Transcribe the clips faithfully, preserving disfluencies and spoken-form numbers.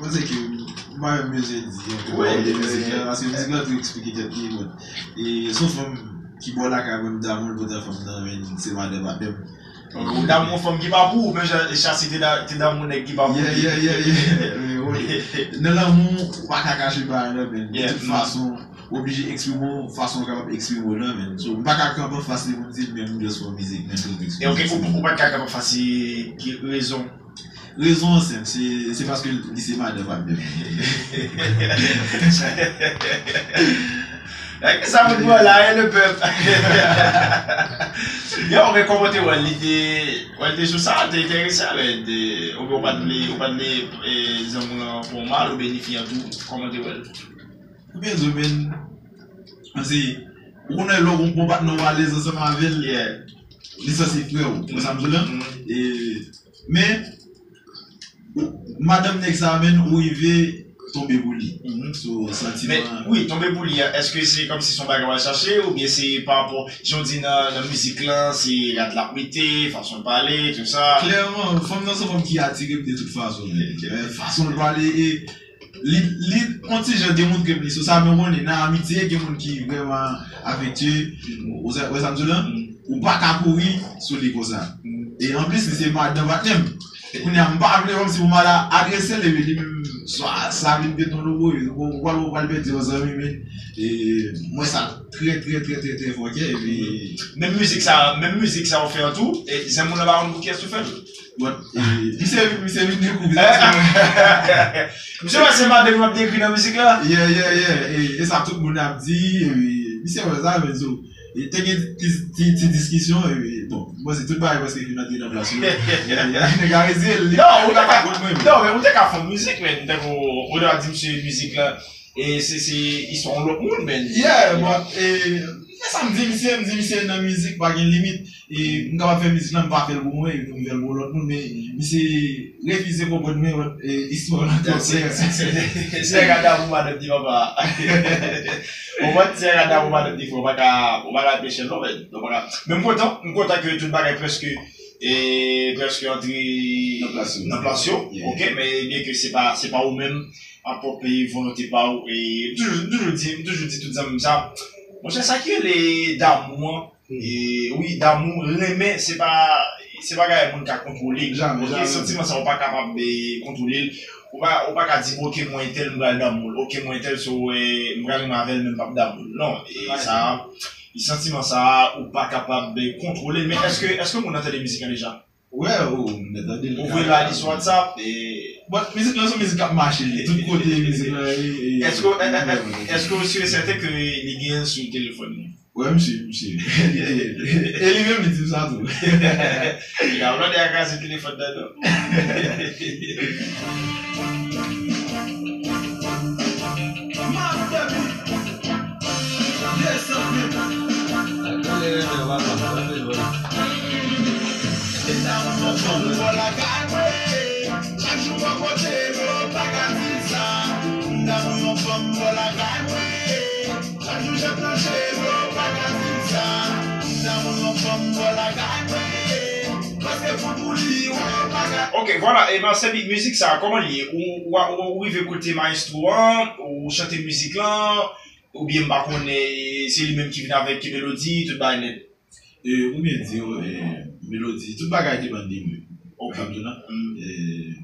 Panse ke m pa menm bezwen di anpil pawòl de mizik la, paske mizik la tou eksplike tèt li, bon. E se yon fanm ki bò lakay mwen, m damou l, poutan fanm nan, men se madan patnè m. Ou damou yon fanm ki pa pou ou, menm jan Chassi te da-, te damou nèg ki pa pou li. Yeah, yeah, yeah, yeah. Men, wi. Nan lanmou, ou pa ka kache bagay la, men. De tout fason, ou oblije eksprime w fason ou kapab eksprime w lan, men. So, m pa ka kanpe anfas li pou m di l, men m just fè yon mizik, men pou m eksprime. E ok, ou, ou pa t ka kanpe anfas li, ki rezon? Rezon an senp, se, se paske li se madan patnè m. Nèg sa moun pran la, e le pèp. Yo, men kòman te wè l? Li te, wè l te sou sa, te enterese avè l, te, oubyen ou pa t vle, ou pa t vle, e, zanmi an fè w mal, oubyen ni fi an tou, kòman te wè l? Oubyen di w, men, se, ou konnen lè w gon bon patnè w alèz ansanm avè l, li sanse frè w, ou wè sa m di w la? E, men, ou, madanm nèg sa a, men, ou rive tonbe pou li. So, santiman. Men, wi, tonbe pou li a, èske se kòmsi se yon bagay w al chache, oubyen se pa rapò, jan w di nan, nan mizik lan, se rad l ap mete, fason l pale, tout sa? Klèman, fanm nan se yon fanm ki atire m de tout fason, men. Men, fason l pale, e, li, li, yon ti jan demontre m li sou sa, men w konnen, nan amitye, gen moun ki vrèman afektye, ou sa, wè sa m di w la? Ou pa ka kouri sou li konsa. E anplis, li se madan patnè m. Kounye a, m pa vle kòmsi pou m al adrese l, epi li menm, swa sa vin pete yon logo, epi ou pral, ou pral pèdi yon zanmi, men, e, mwen sa trè, trè, trè, trè, trè fòkè, epi menm mizik sa, menm mizik sa ou fè an tou, e, zanmi w lan pa konn pou kiyès ou fè l. Bon, e, misye, misye vin dekouvri sa. Misye wè se madanm m ap dekri nan mizik la. Yeah, yeah, yeah. E, e sa tout moun ap di, e, misye wè sa, men so, e te gen ti, ti, ti diskisyon, e, bon, mwen se tout bagay prèske vin antre nan plas yo. E, e, nèg la rezil, li pa, li pa konn mwen, men. Non, men ou te ka fè yon mizik, men, tankou, ou te ka di misye mizik la, e se, se istwa yon lòt moun, men. Yeah, bon, e, men sa m di misye, m di misye nan mizik pa gen limit. E m kapab fè mizik lan, m pa fè l pou mwen, epi m fè l pou lòt moun, men misye refize konprann mwen, e, istwa lan twò klè. Se, se, se, se, se gade avou madanm di papa. Ou konprann, se gade avou madanm di frè, ou pa ka, ou pa ka anpeche l non, men, ou pa ka. Men m kontan, m kontan ke tout bagay prèske, e, prèske antre nan plas yo. Nan plas yo, yeah. Ok, men byen ke se pa, se pa ou menm, a pwòp, e, volonte pa ou, e, m toujou, m toujou di, m toujou di tout zanmi m sa, monchè, sa ki rele damou an, e, wi, damou, renmen, se pa, se pa bagay moun ka kontwole. Jamè, ok, jamè. Santiman sa, ou pa kapab, e, kontwole l. Ou pa, ou pa ka di, ok, mwen entèl, m pral damou l. Ok, mwen entèl, so, e, m pral renmen avè l, men m p ap damou l. Non, e sa, e santiman sa, ou pa kapab, e, kontwole l. Men èske, èske moun nan tande mizik lan deja? Wè, o, m te tande l. Ou voye ba li sou WhatsApp, e. Bon, mizik lan se yon mizik k ap mache, li. Tout kote mizik lan ye, e. Èske, e, e, e, èske ou si e sèten ke li genyen l sou telefòn li? Wè, m si, m si. E li menm, li di m sa tou. Ya, w lòt a kraze telefòn nan, non. Ok, vwala, e Marcel Big, mizik sa, kòman li ye? Ou, ou, ou, ou rive koute maestro an, ou chante mizik lan, oubyen m pa konnen, e, se li menm ki vin avèk melodi, tout bagay nèt? E, ou byen di, e, melodi, tout bagay depann de mwen. Ok. Ou konprann, non? E,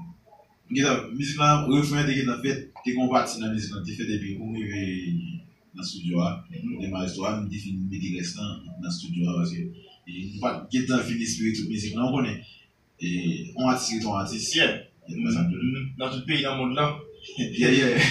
m gentan, mizik lan, refren an te gentan fèt, te gen yon pati nan mizik lan te fèt, epi pou m rive nan estidyo a, e maestro a, m te fin mete rès lan nan estidyo a, paske, e, m pa t gentan fin espere tout mizik lan, ou konnen. E, yon atis rete yon atis. Yeah. E, pa egzanp, nan tout peyi nan mond lan. Yeah, yeah.